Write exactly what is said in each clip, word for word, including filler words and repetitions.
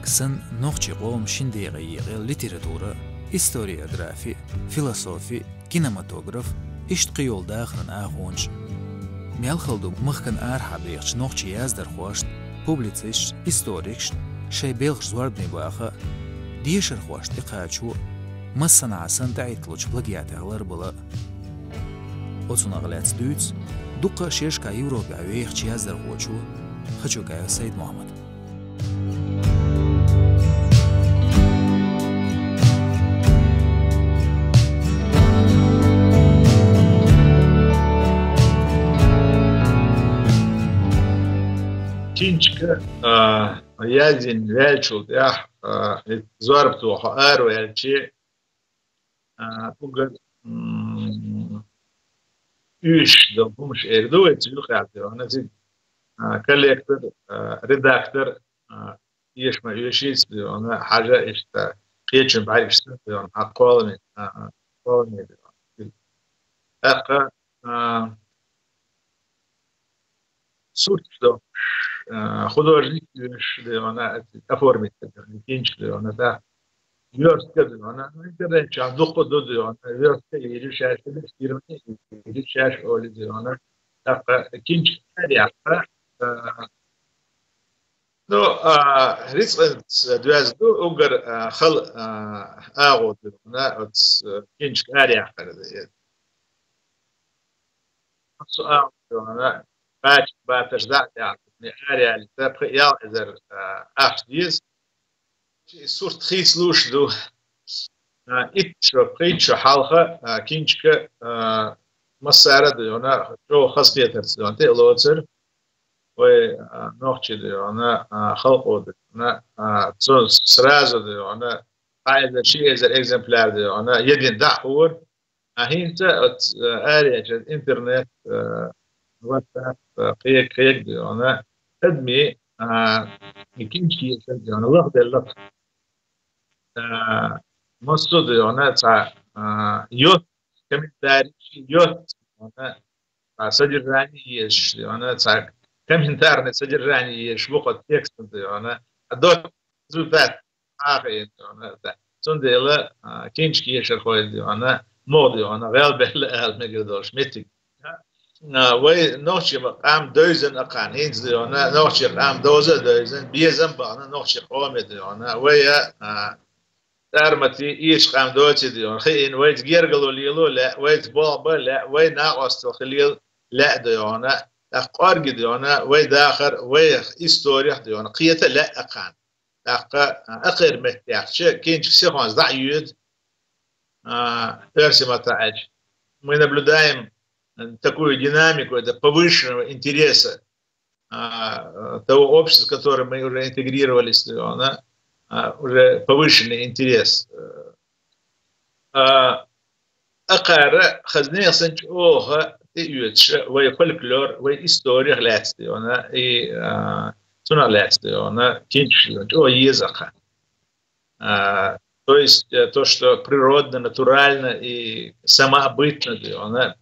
Санна нохчийн къоман шин декъе екъаелла литература, историографи, философи, кинематограф, иштта кхыйолу дахаран агӀонаш. Мел хала ду махкана арахьа бехачу нохчийн яздархошна, публицисташна, историкашна шайн белхаш зорбане баха, дешархошна тӀекхачо, массанхьа санна тӀехӀитталучу плагиатех ларбала. Оцунах лаьцна дуьйцу дуккха а шерашкахь Европехь вехачу яздархочо Хачугаев Сайд-Мохьмада. Кинчка, а, яздина ваьллачул тӀаьхьа, а, и зорбан тоха араваьлча, а, уггар, м, оьшуш долу хӀумаш эр ду вай цу юкъахь, цига, а, коллектор, а, редактор, а, эша ма оьшийца, хьажа иштта кхечун бӀаьргаш санна, хьан кхолламе, а, а, кхолламе. ТӀаккха, а, сурт до, а, художник оьшуш, оформить, кинчка, да. Вёрстка, да, ну, интернет чохь дукха ду, да, вёрстка йийр ю шаьш, фирма йийр ю шаьш олу, да. ТӀаккха кинчка арахьа, а, ну, а, рицкъанца доьзна ду, уггар, а, хала, а, агӀо ду, оцу, а, кинчка арахьара. Со агӀо ду, кхача баташ дӀа а тӀехь, араяьлла, пхи-ялх эзар, а, ахча деза. И сурт хийцалуш ду. А, итт шо, пхийтта шо хьалха, а, кинчка, а, массара а, чӀогӀа хазахетарца, тӀе а лоцура. Вай, а, нохчий, а, халкъо, а, цо сразу, дӀа эзар, ши эзар экземпляр, ядина дӀа а хуура. А хӀинца оцу, а, арахьа интернет, а, WhatsApp, а, кхега, кхега, адамийн, а, и кинчка ешар, лахделла. А, массо а, цхьа, а, йоцу комментарий, йоцу, цхьа содержание езаш, цхьа комментарное содержание езаш бу кху текстан, а до результат. Цундела, а, кинчка ешархой, муха, гӀелбелла ала мегар долуш меттиг. А, вай нохчийн къам девзина а кхана, хӀинца, нохчийн къам довза а девзина, безам а бахана нохчийн къоме, вай, а, тӀармати, ийрча къам доций, хиъна, вайца гергарло лело лаьа, вайца болх бан лаьа, вай накъостал хила лаьа, тӀаккха кӀорге, вай дахар, вай историх, кхета лаьа а кхана. ТӀаккха, а, акхаран меттехь, кинчка сихонца дӀа а йоьду, а, оьрсийн маттахь аьлча. Мы наблюдаем, э, такую динамику, это повышенного интереса, а, э, того общества, в которое мы уже интегрировались, да, а, уже повышенный интерес. Э, а, Акхара хаза нехан санна чӀогӀа тӀеоьцуш вай фольклор, вай историх лаьцна, и, а, цунах лаьцна, кинчаш чӀогӀа еза кхана. А, то есть, э, то, что природно, натурально и самобытно,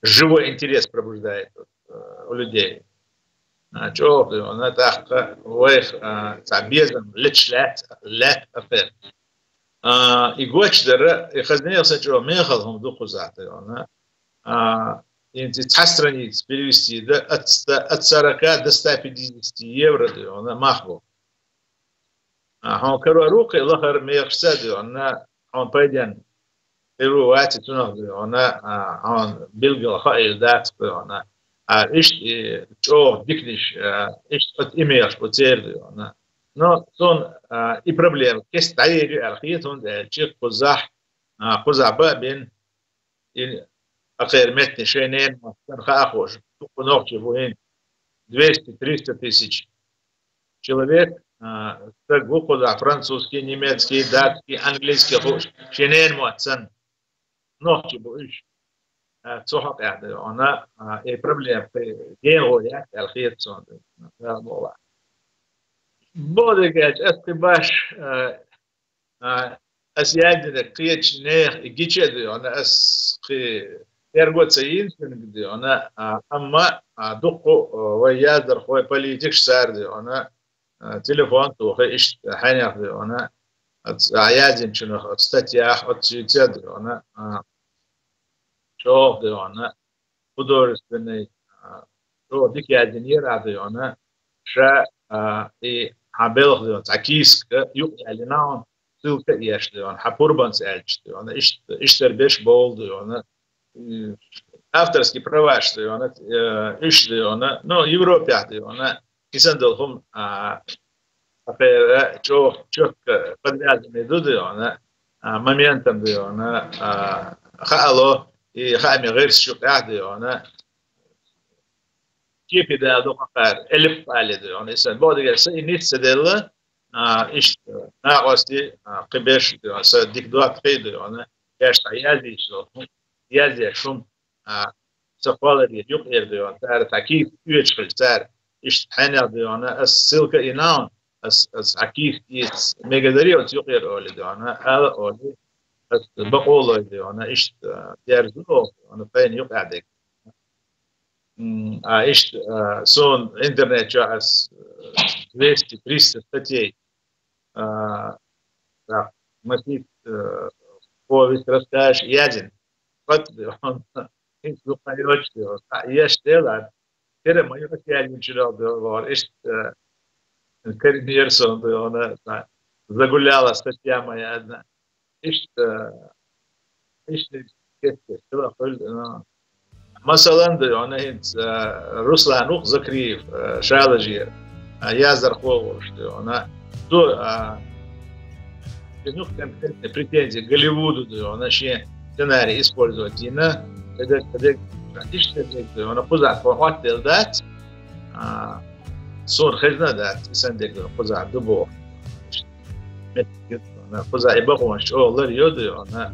живой интерес пробуждает, э, у людей. А, чӀогӀа, тӀаккха вайх, а, цхьа безам леташ лаьц-, лаьтта апер. А, и гочдара, и хаза нехан санна чӀогӀа мехала хӀума ду кхузахь, а, хӀинца цхьа страница перевести да, от ста, от сорока до ста пятидесяти евро, мах бу. А, хьуна карор ву кхин лахара мехашца, хьуна пайденна хир ву вац цунах, а, хьуна билггал хаийла дац, а, иштта, и, чӀогӀа диканаш, а, иштта оцу и мехаш бу церан, а. Но суна, а, и проблема кеста дӀаер ю аьлла хета, хӀунда аьлча кхузахь, а, кхузахь бан а бина, и акхеран меттан шайн ненан мотт санна хаа хууш, дукха нохчий бу хӀинца, двести-триста тысяч человек, а, стаг ву кхузахь французский, немецкий, датский, английский хууш, шайн ненан мотт санна. Нохчий бу уьш. А, цу хьокъехь, а, и проблема кхин генахо яц аьлла хета суна. Бохург аьлча, ас кхин баш, а, А, ас яздинарг кхечу нехан и гича а дуьйхьна, ас кхин эрго ца йийна цуьнга дуьйхьна, а, амма, а, дуккха, а, вай яздархой, политикаш цара дуьйхьна, а, телефон тухий, иштта хьенех да йоӀана, а, язйинчунах, а, статьях, а, цуьйца да йоӀана, а, чӀоагӀа да йоӀана, художественный, а, чӀоагӀа дика язйина яр да йоӀана, ша, а, и хьан белха да йоӀана, цхьа кийсак юкъ яьллина хьона, ссылка еш да йоӀана, хьан пурбанца аьлча да йоӀана, иштта, иштта беш бовла да йоӀана, м, авторский праваш да йоӀана, э, уьш да йоӀана, ну, Европехь да йоӀана, и санна долу хӀума, а, кхера чӀоагӀа чётко подвязанный ду да йоӀана, а, моментам да йоӀана, а, хаало, и хаамийн гӀирсаш юкъехь да йоӀана, кепи дала ду кхара, элп али да йоӀана, и санна. Бакъдерг аьлча, и ницкъ ца делла, а, иштта, накъостий, а, кхин берш да йоӀана, сан дика доттагӀий да йоӀана, шаьш цхьа язйийта, язъеш хӀума, а, ца кхолларе юкъера да йоӀана, цара цхьа кийсак оьцуш хилча цара, иштта хьенех да йоӀана, ас ссылка йина хьона, ас, ас хьан кийсак эца мегарий оцу юкъера олий да йоӀана, ала олий, ас бакъо лой да йоӀана, иштта, а, дерзо да йоӀана, тхайна юкъехь дерг. М, а иштта, а, суна интернет чохь ас, э, двести-триста статей, а, так, масийтта, э, повесть, рассказ язйина. Хатта да йоӀана, хӀинца дукха йоцуш да йоӀана, еш дела, тера ма йоцу язйинчуьра да йоӀана, иштта, э, карийнера суна да йоӀана, загуляла статья моя одна. Иштта, иштта кечдеш хила хуьлу, а. Масалан, да йоӀана, хӀинца, а, Руслан ву-кх Закриев, а, Шалажера, а, яздархо волуш да йоӀана. Цо, а, цуьнан юкъа конкретный претензи Голливуду да йоӀана, шен сценарий использовать йина, тӀедерг, тӀедерг, иштта дерг да йоӀана, кхузахь тхуна Ӏоттаделла дац, а, суна хезна а дац, и санна дерг кхузахь ду боху. Кхузахь и бакъонаш чӀогӀа лар йо да йоӀана.